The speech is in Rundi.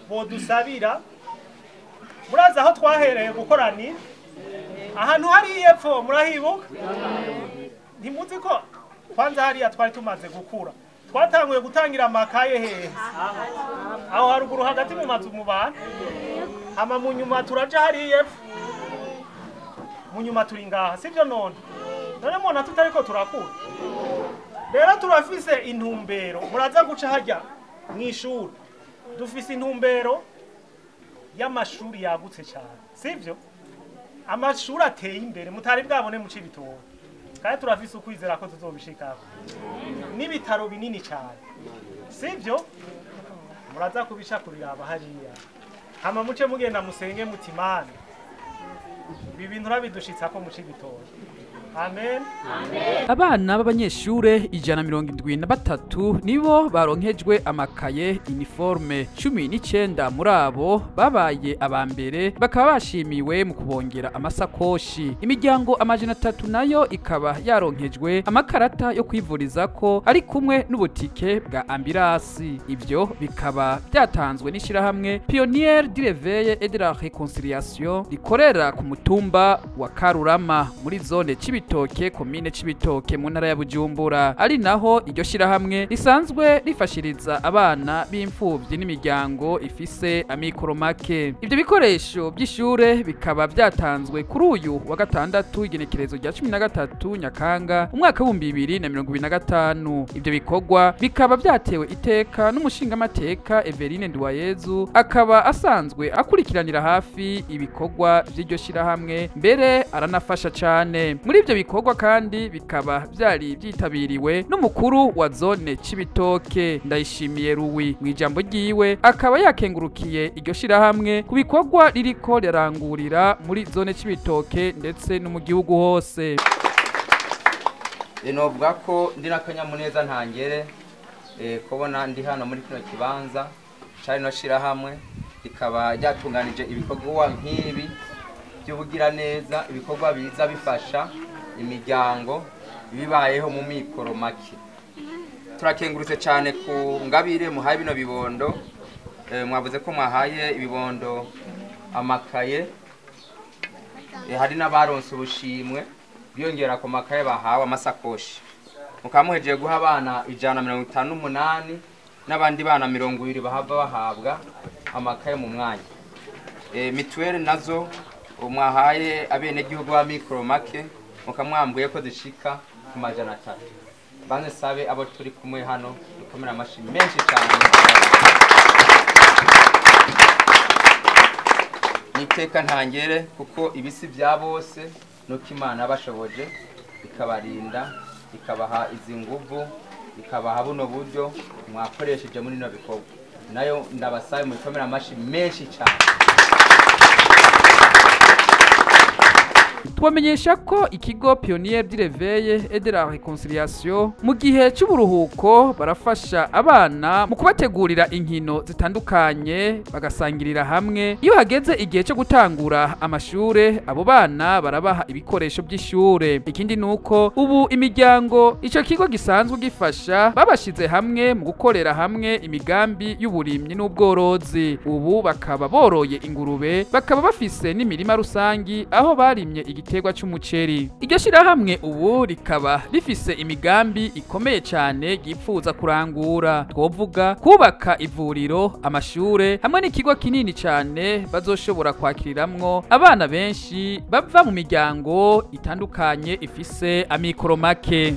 Bodusabira murazi aho twahereye gukoranira ahantu hari epfo, murahibuka? Ntimuzi ko kwanza hariya twari tumaze gukura, twatanguye gutangira amakaye hehe? Aho haruguru hagati mu mazu mu bantu. Hama mu nyuma turaja hariya epfo, mu nyuma turi ngaha, sibyo? None mubona tutariko turakura? Rero turafise intumbero. Muraza guca hajya mw'ishuri, dufise intumbero y'amashuri yagutse cyane, sivyo? Amashuri ateye imbere mutari bwabone mu Cibitoke, kandi turafise ukwizera ko tuzobishikako, n'ibitaro binini cyane, sivyo? Muraza kubica kuriraba hariya, hama muce mugenda musenge muti: "Mana, ibi bintu urabidushitsako mu Cibitoke." Amen. Abana b'abanyeshure 173 nibo baronkejwe amakaye, uniforme. 19 muri abo babaye aba mbere bakaba bashimiwe mu kubongera amasakoshi. Imiryango 300 nayo ikaba yaronkejwe amakarata yo kwivurizako ari kumwe n'ubutike bwa ambulance. Ivyo bikaba byatanzwe n'ishirahamwe Pionnier du Réveil et de la Réconciliation rikorera ku mutumba wa Karurama muri zone Cibitoke, komine Cibitoke, mu ntara ya Bujumbura, ari naho iryo shirahamwe risanzwe rifashiriza abana b'imfuvyi n'imiryango ifise amikoro make. Ivyo bikoresho by'ishure bikaba byatanzwe kuri uyu wa gatandatu, igenekerezo rya 13 Nyakanga, umwaka w'2025. Ivyo bikorwa bikaba byatewe iteka n'umushingamateka Everine Nduwayezu, akaba asanzwe akurikiranira hafi ibikorwa vy'iryo shirahamwe, mbere aranafasha cane muri ivyo bikorwa. Kandi bikaba vyari vyitabiriwe n'umukuru wa zone Cibitoke, Ndayishimiye Ruwi. Mu ijambo ryiwe akaba yakengurukiye iryo shirahamwe ku bikorwa ririko rirangurira muri zone Cibitoke ndetse no mu gihugu hose. Novuga ko ndi n'akanyamuneza ntangere kubona ndi hano muri kino kibanza cari no shirahamwe rikaba ryatunganije ibikorwa nk'ibi by'ubugiraneza, ibikorwa biza bifasha imiryango bibayeho mu mikoro make. Turakengurutse cyane ku ngabire muhaye bino bibondo. Mwavuze ko mwahaye ibibondo amakaye, hari n'abaronse ubushimwe biyongera ku makaye bahawe amasakoshi, mukaba muhejeje guha abana 158 n'abandi bana 20 bahava bahabwa amakaye mu mwanya. Mituweli nazo mwahaye abenegihugu ba mikoro make mukamwambuye ko zishika ku 300. Banze sabe abo turi kumwe hano dukomera amashi menshi cyane. Niteka ntangere kuko ibisi bya bose nuko Imana bashoboje ikabarinda, ikabaha izi nguvu, ikabaha buno buryo mwakoresheje muri no bikorwa. Nayo ndabasabe mukomera amashi menshi cyane. Tubamenyesha ko ikigo Pionnier du Réveil et de la Réconciliation mu gihe c'uburuhuko barafasha abana mu kubategurira inkino zitandukanye, bagasangirira hamwe. Iyo hageze igihe cyo gutangura amashure, abo bana barabaha ibikoresho by'ishure. Ikindi nuko ubu imiryango ico kigo gisanzwe gifasha babashize hamwe mu gukorera hamwe imigambi y'uburimyi n'ubworozi. Ubu bakaba boroye ingurube, bakaba bafise n'imirima rusangi aho barimye igiterwa c'umuceri. Iryo shirahamwe ubu rikaba rifise imigambi ikomeye cane ryifuza kurangura, twovuga kubaka ivuriro, amashure hamwe n'ikigo kinini cane bazoshobora kwakiriramwo abana benshi bava mu miryango itandukanye ifise amikoro make.